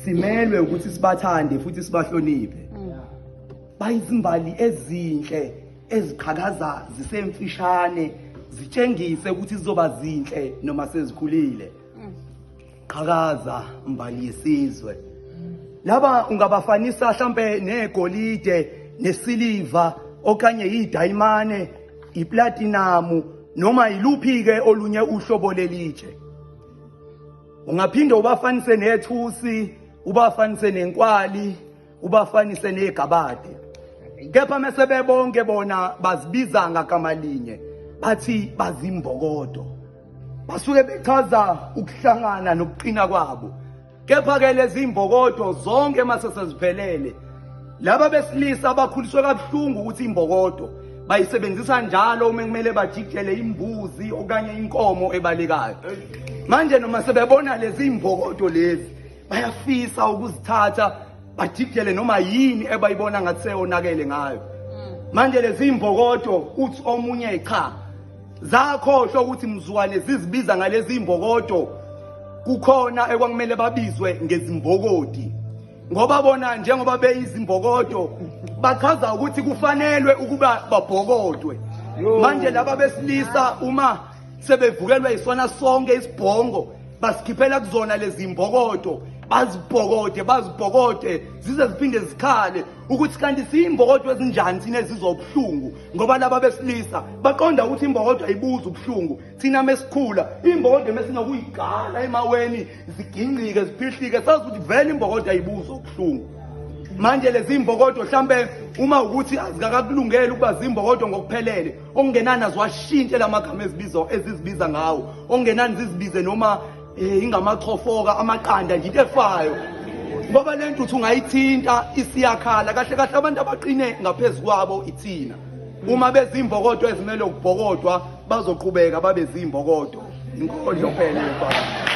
Simelwe ukuthi sibathande futhi sibahloniphe. Bayizimbali ezinhle eziqhakaza zisemfishane zitshengise ukuthi zizoba zinhle noma sezikhulile. Qhakaza mbali yesizwe. Laba ungabafanisa hlampe negolide nesiliva okanye idayimane, iplatinum noma iluphi ke olunye uhlobo lelitshe. Ungaphinde ubafanise nethusi, ubafanise nenkwali, ubafanise negabade. Kepha mese bebonke bona bazibiza ngagama linye bathi bazimbokodo. Basuke bechaza ukuhlangana nokuqina kwabo. Kepha ke lezi imbokodo zonke mase seziphelele laba besilisa abakhuliswe kabuhlungu ukuthi imbokodo bayisebenzisa njalo uma kumele bajikijele imbuzi okanye inkomo ebalekayo. Manje noma sebebona lezi imbokodo lezi bayafisa ukuzithatha bajikijele noma yini ebayibona ngathi seyonakele ngayo. Manje lezi imbokodo uthi omunye cha zakhohlwa ukuthi mzukwane zizibiza ngalezi imbokodo kukhona ekwakumele babizwe ngezimbokodi ngoba bona njengoba beyizimbokodo bachaza ukuthi kufanelwe ukuba babhokodwe. Manje laba besilisa uma sebevukelwa isona sonke isibhongo basikhiphela kuzona lezi mbokodo, bazibhokode bazibhokode zize ziphinde zikhale ukuthi kanti siyimbokodo ezinjani thina ezizwa ubuhlungu, ngoba laba besilisa baqonda ukuthi imbokodo ayibuzi ubuhlungu. Thina mesikhula imbokodo mesinokuyigala emaweni zigingqike ziphihlike, sazi ukuthi vele imbokodo ayibuzi ubuhlungu. Manje lezi imbokodo mhlambe uma ukuthi azikakakulungeli ukuba zimbokodo ngokuphelele, okungenani aziwashintshe lamagama ezibizo ezizibiza ngawo, okungenani zizibize noma ingamachofoka amaqanda nje into efayo, ngoba le nto uthi ungayithinta isiyakhala. Kahle kahle abantu abaqine ngaphezu kwabo ithina. Uma bezimbokodo ezimele ukubhokodwa bazoqhubeka babe zimbokodo. Inkondlo phela mfana.